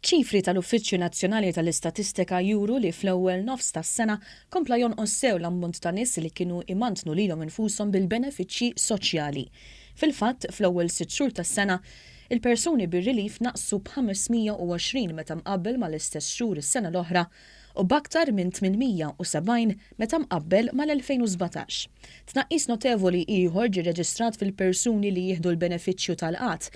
Ċifri tal-Uffiċċju Nazzjonali tal-Istatistika juru li fl-ewwel nofs tas-sena kompla jonqos sew l-ammont ta' nies li kienu imantnu lilhom infushom bil-benefiċċji soċjali. Fil-fatt, fl-ewwel sitt xhur tas-sena, il-persuni bir-relief naqsu b'520 meta mqabbel mal-istess xhur is-sena l-oħra u b'aktar minn 870 meta mqabbel mal-2017. Tnaqqis notevoli ieħor ġie rreġistrat fil-persuni li jieħdu l-benefiċċju tal-qgħad.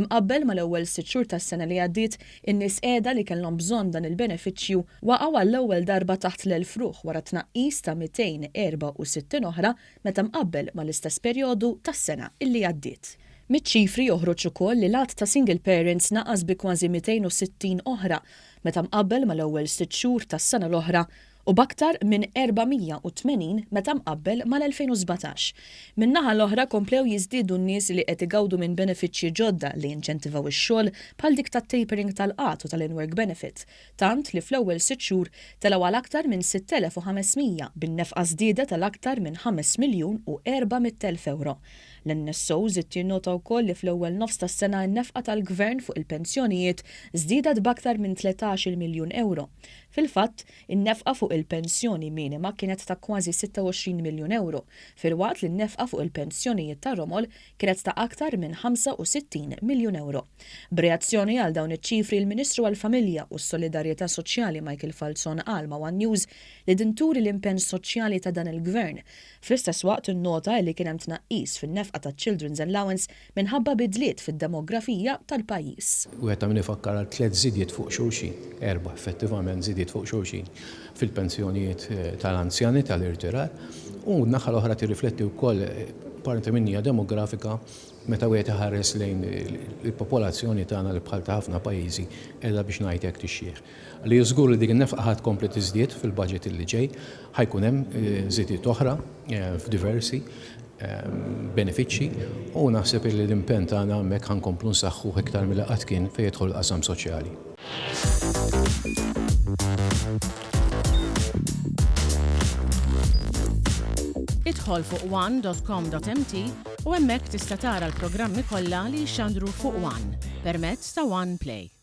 Imqabbel mal-ewwel sitt xhur tas-sena li għaddiet, in-nies qiegħda li kellhom bżonn dan il-benefiċċju waqgħu għall-ewwel darba taħt l-1,000 ruħ wara tnaqqis ta' 264 oħra meta mqabbel mal-istess perjodu tas-sena li għaddiet. Miċ-ċifri joħroġ ukoll li l-għadd ta' single parents naqas bi kważi 260 oħra meta mqabbel mal-ewwel sitt xhur tas-sena l-oħra u b'aktar minn 480 meta mqabbel mal-2017. Min-naħa l-oħra komplew jiżdiedu n-nies li qed igawdu minn benefiċċji ġodda li jinċentivaw ix-xogħol bħal dik tat-tapering tal-qgħad u tal-in-work benefit, tant li fl-ewwel sitt xhur telgħu għal aktar minn 6,500 bin-nefqa żdiedet għal aktar minn ħames miljun u 400,000 ewro. L-NSO żied jinnota wkoll li fl-ewwel nofs tas-sena n-nefqa tal-Gvern fuq il-pensjonijiet żdiedet b'aktar minn 13-il miljun ewro. Fil-fatt, in-nefqa fuq il-pensjoni minima kienet ta' kważi 26 miljun ewro, filwaqt li n-nefqa fuq il-pensjonijiet tar-romol kienet ta' aktar minn 65 miljun ewro. B'reazzjoni għal dawn iċ-ċifri l-Ministru għall-Familja u s-Solidarjetà Soċjali Michael Falzon qal ma' one News li din turi l-impenn soċjali ta' dan il-Gvern Fl-istess waqt innota li kien hemm tnaqqis fin-nefqa taċ-Children's Allowance minħabba bidliet fid-demografija tal-pajjiż. Wieħed ta' min ifakkar għal tliet żidiet fuq xulxin, erba' effettivament żidiet fuq xulxin fil-pensjonijiet tal-anzjani tal-irtirar u n-naħa l-oħra tirrifletti wkoll parti minnha demografika meta wieħed iħares lejn il-popolazzjoni tagħna li bħal ta' ħafna pajjiżi qiegħda biex ngħid hekk tixjieħ. Li żgur li dik in-nefqa ħa tkompli tiżdied fil-budget li ġej, ħa jkun hemm żidiet oħra f'diversi benefiċċji u naħseb li l-impenn tagħna hemmhekk ħa nkomplu nsaħħuh iktar milli qatt kien fejn jidħol il-qasam soċjali. Idħol fuq one.com.mt u hemmhekk tista' tara l-programmi kollha li jixxandru fuq One permezz ta' One Play.